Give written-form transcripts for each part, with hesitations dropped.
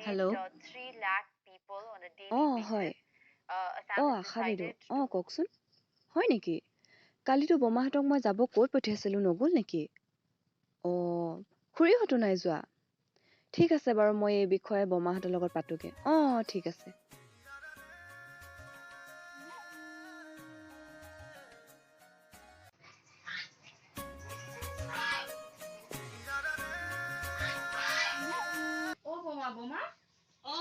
Hello'. অঁ হয়। অঁ আশা বাইদেউ, অঁ কওকচোন। হয় নেকি? কালিতো বৰমাহঁতক মই যাব কৈ পঠিয়াইছিলোঁ, নগ'ল নেকি? অঁ, খুৰীহঁতো নাই যোৱা? ঠিক আছে বাৰু, মই এই বিষয়ে বৰমাহঁতৰ লগত পাতোঁগৈ। অঁ অঁ ঠিক আছে। অ বমা, বমা। অ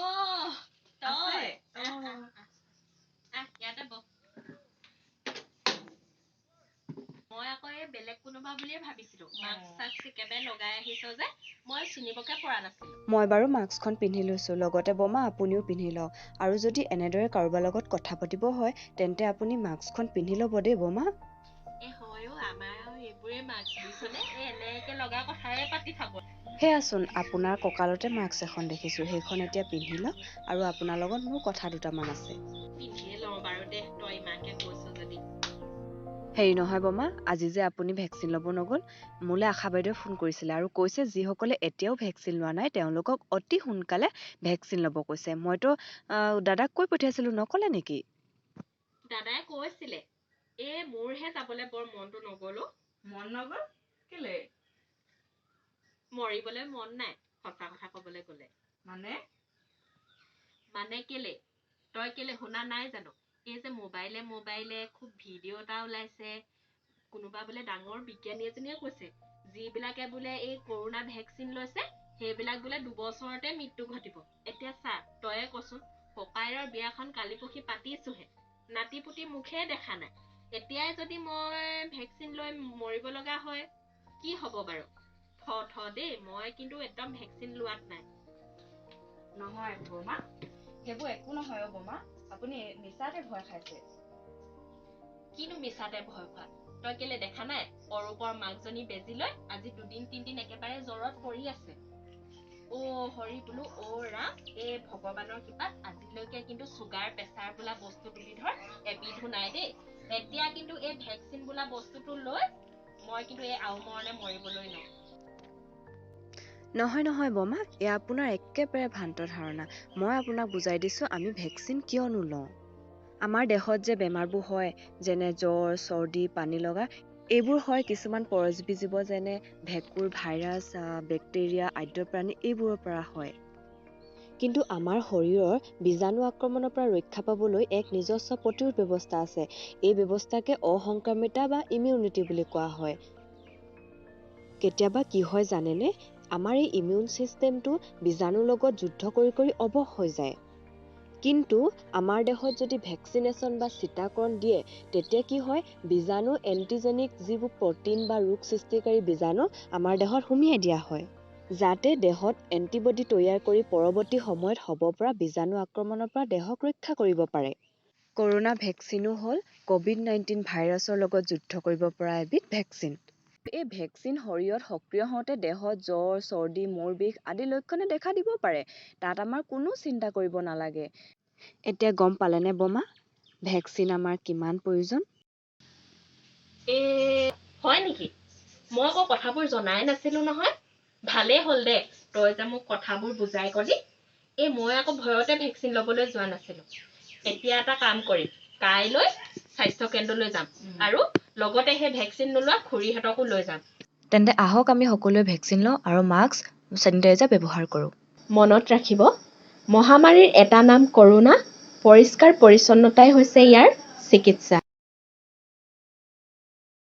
তই। আছে? আহ আহ আহ আহ, ইয়াতে বহ। মই আকৌ এই বেলেগ কোনোবা বুলিয়ে ভাবিছিলো। মাস্ক চাস্ক একেবাৰে লগাই আহিছ যে, মই চিনিবকে পৰা নাছিলো। মই বাৰু মাস্কখন পিন্ধি লৈছোঁ, লগতে বৰমা আপুনিও পিন্ধি লওক। আৰু যদি এনেদৰে কাৰোবাৰ লগত কথা পাতিব হয়, তেন্তে আপুনি মাস্কখন পিন্ধি ল'ব দেই বৰমা। এ হয় অ, আমাৰ আৰু এইবোৰে মাস্ক, বুজিছনে? এই এনেকে লগা কথাই পাতি থাকো। সেয়াচোন, আপোনাৰ কঁকালতে মাস্ক এখন দেখিছোঁ, সেইখন এতিয়া পিন্ধি লওক। আৰু আপোনাৰ লগত মোৰ কথা দুটামান আছে। পিন্ধিয়ে লওঁ বাৰু দে, তই ইমানকে কৈছ যদি। হেৰি নহয় বৰমা, আজি যে আপুনি ভেকচিন ল'ব নগ'ল, মোলৈ আশা বাইদেৱে ফোন কৰিছিলে আৰু কৈছে যিসকলে এতিয়াও ভেকচিন লোৱা নাই তেওঁলোকক অতি সোনকালে ভেকচিন ল'ব কৈছে। মইতো দাদাক কৈ পঠিয়াইছিলোঁ, নক'লে নেকি? দাদাই কৈছিলে, এই মোৰহে যাবলৈ বৰ মনটো নগ'ল অ। মন নগ'ল কেলে? মৰিবলৈ মন নাই, সঁচা কথা ক'বলৈ গ'লে। মানে? মানে কেলে, তই কেলে শুনা নাই জানো? এই যে মোবাইলে মোবাইলে খুব ভিডিঅ' এটা ওলাইছে, কোনোবা বোলে ডাঙৰ বিজ্ঞানী এজনীয়ে কৈছে, যিবিলাকে বোলে এই কৰোণা ভেকচিন লৈছে সেইবিলাক বোলে 2 বছৰতে মৃত্যু ঘটিব। এতিয়া চা, তয়ে কচোন, ককায়েৰৰ বিয়াখন কালি পৰহি পাতিছোহে, নাতি পুতি মুখে দেখা নাই। এতিয়াই যদি মই ভেকচিন লৈ মৰিব লগা হয় কি হ'ব বাৰু? থ থ দেই, মই কিন্তু একদম ভেকচিন লোৱাত নাই। নহয় বৰমা, সেইবোৰ একো নহয় অ বৰমা, আপুনি মিছাতে ভয় খাইছে। কিনো মিছাতে ভয় খোৱা? তই কেলে দেখা নাই, অৰূপৰ মাকজনী বেজি লৈ আজি দুদিন তিনদিন একেবাৰে জ্বৰত পৰি আছে। অ' হৰি বোলো অ' ৰাম, এই ভগৱানৰ কৃপাত আজিলৈকে কিন্তু চুগাৰ প্ৰেছাৰ বোলা বস্তু দুবিধৰ এবিধো নাই দেই। এতিয়া কিন্তু এই ভেকচিন বোলা বস্তুটো লৈ মই কিন্তু এই আওমৰণে মৰিবলৈ নাই। নহয় নহয় বৰমা, এয়া আপোনাৰ একেবাৰে ভ্ৰান্ত ধাৰণা। মই আপোনাক বুজাই দিছোঁ আমি ভেকচিন কিয় নলওঁ। আমাৰ দেহত যে বেমাৰবোৰ হয়, যেনে জ্বৰ, চৰ্দি, পানী লগা, এইবোৰ হয় কিছুমান পৰজীৱী জীৱ, যেনে ভেঁকুৰ, ভাইৰাছ, বেক্টেৰিয়া, আদ্যপ্ৰাণী, এইবোৰৰ পৰা হয়। কিন্তু আমাৰ শৰীৰৰ বীজাণু আক্ৰমণৰ পৰা ৰক্ষা পাবলৈ এক নিজস্ব প্ৰতিৰোধ ব্যৱস্থা আছে। এই ব্যৱস্থাকে অসংক্ৰামিতা বা ইমিউনিটি বুলি কোৱা হয়। কেতিয়াবা কি হয় জানেনে? আমাৰ এই ইমিউন ছিষ্টেমটো বীজাণুৰ লগত যুদ্ধ কৰি কৰি অৱশ হৈ যায়। কিন্তু আমাৰ দেহত যদি ভেকচিনেশ্যন বা ছিটাকৰণ দিয়ে, তেতিয়া কি হয়, বীজাণু এণ্টিজেনিক যিবোৰ প্ৰটিন বা ৰোগ সৃষ্টিকাৰী বীজাণু আমাৰ দেহত সুমিয়াই দিয়া হয়, যাতে দেহত এণ্টিবডি তৈয়াৰ কৰি পৰৱৰ্তী সময়ত হ'ব পৰা বীজাণু আক্ৰমণৰ পৰা দেহক ৰক্ষা কৰিব পাৰে। কৰোণা ভেকচিনো হ'ল ক'ভিড-19 ভাইৰাছৰ লগত যুদ্ধ কৰিব পৰা এবিধ ভেকচিন। এই ভেকচিন শৰীৰত সক্ৰিয় হওঁতে দেহত জ্বৰ, চৰ্দি, মূৰ বিষ আদি লক্ষণে দেখা দিব পাৰে। তাত আমাৰ কোনো চিন্তা কৰিব নালাগে। এতিয়া গম পালেনে বমা, ভেকচিন আমাৰ কিমান প্ৰয়োজন? এ হয় নেকি? মই আকৌ কথাবোৰ জনাই নাছিলো নহয়। ভালেই হ'ল দে, তই যে মোক কথাবোৰ বুজাই কলি। এই মই আকৌ ভয়তে ভেকচিন ল'বলৈ যোৱা নাছিলো। এতিয়া এটা কাম কৰিম, কাইলৈ স্বাস্থ্য কেন্দ্ৰলৈ যাম আৰু লগতে সেই ভেকচিন নোলোৱা খুৰীহঁতকো লৈ যাম। তেন্তে আহক আমি সকলোৱে ভেকচিন লওঁ আৰু মাস্ক, চেনিটাইজাৰ ব্যৱহাৰ কৰোঁ। মনত ৰাখিব, মহামাৰীৰ এটা নাম কৰোণা। পৰিষ্কাৰ পৰিচ্ছন্নতাই হৈছে ইয়াৰ চিকিৎসা।